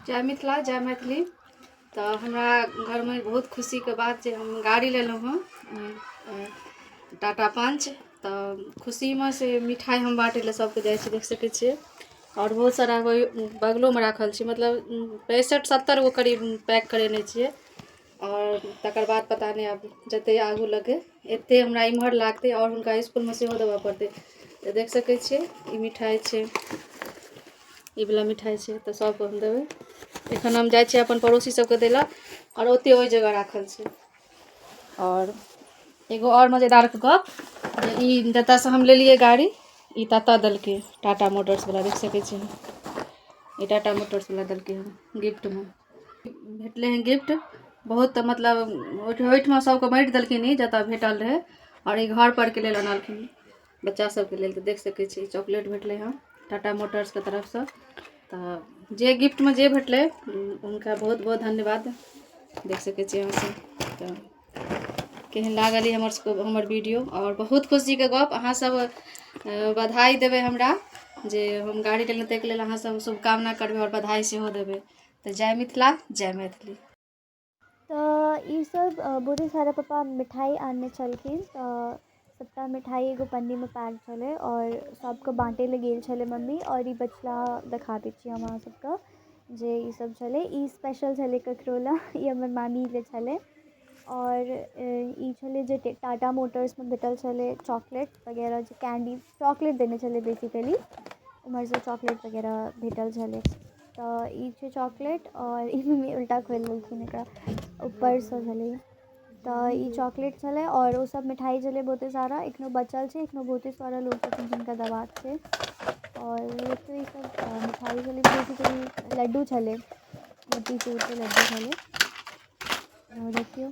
जय मिथिला, जय मैथिली। तऽ हमरा घरमे बहुत खुशीके बात जे हम गाड़ी लेलहुँ हँ, टाटा पंच। तऽ खुशीमे से मिठाइ हम बाँटै लए सबके जाइ छी, देख सकै छियै। आओर बहुत सारा ओहि बगलोमे राखल छै, मतलब 65-70 गो करीब पैक करेने छियै। आओर तकर बाद पता नहि आब जते आगू लगै एते हमरा इम्हर लागतै आओर हुनका इसकुलमे सेहो देबऽ पड़तै। तऽ देख सकै छियै, ई मिठाइ छै, ई वला मिठाइ छै, तऽ सबके हम देबै। एखन हम जाइ छियै अपन पड़ोसी सबके दै लए आओर ओते ओहि जगह राखल छै। आओर एगो आओर मजेदार गप जे ई जतऽसँ हम लेलियै गाड़ी, ई ततऽ देलकै टाटा मोटर्स वला, देख सकै छियै। ई टाटा मोटर्स वला देलकै हन गिफ्टमे, भेटलै हन गिफ्ट बहुत। मतलब ओहिठमा सबके बाँटि देलखिन ई जतऽ भेटल रहै, आओर ई घर परके लेल अनलखिन बच्चा सबके लेल। तऽ देख सकै छी, चॉकलेट भेटलै हन टाटा मोटर्सके तरफसँ। तऽ जे गिफ्टमे जे भेटलै हुनका बहुत बहुत धन्यवाद। देख सकै छी अहाँसब। तऽ केहन लागल ई हमर सबके हमर वीडियो? आओर बहुत खुशीके गप, अहाँसब बधाई देबै हमरा जे हम गाड़ी लेलहुँ, ताहिके लेल अहाँसब शुभकामना करबै आओर बधाई सेहो देबै। तऽ जय मिथिला, जय मैथिली। तऽ ईसब बहुते सारा पप्पा मिठाइ आनने छलखिन। तऽ सबटा मिठाइ एगो पन्नीमे पैक छलै आओर सबके बाँटै लए गेल छलै मम्मी। आओर ई बचला देखा दै छी हम अहाँ सबके जे ई सब छलै। ई स्पेशल छलै ककरो लए, ई हमर मामी लए छलै। आओर ई छलै जे टाटा मोटर्समे भेटल छलै, चॉकलेट वगैरह, जे कैंडी चॉकलेट देने छलै बेसिकली, उम्हरसँ चॉकलेट वगैरह भेटल छलै। तऽ ई छै चॉकलेट आओर ई मम्मी उल्टा खोलि लेलखिन, एकरा ऊपरसँ छलै। तऽ ई चॉकलेट छलै आओर ओ सब मिठाइ छलै बहुते सारा, एखनो बचल छै। एखनो बहुते सारा लोक छथिन जिनका देबाक छै। आओर ई सब मिठाइ छलै, बेसिकली लड्डू छलै, मोतीचूरके लड्डू छलै। देखियौ।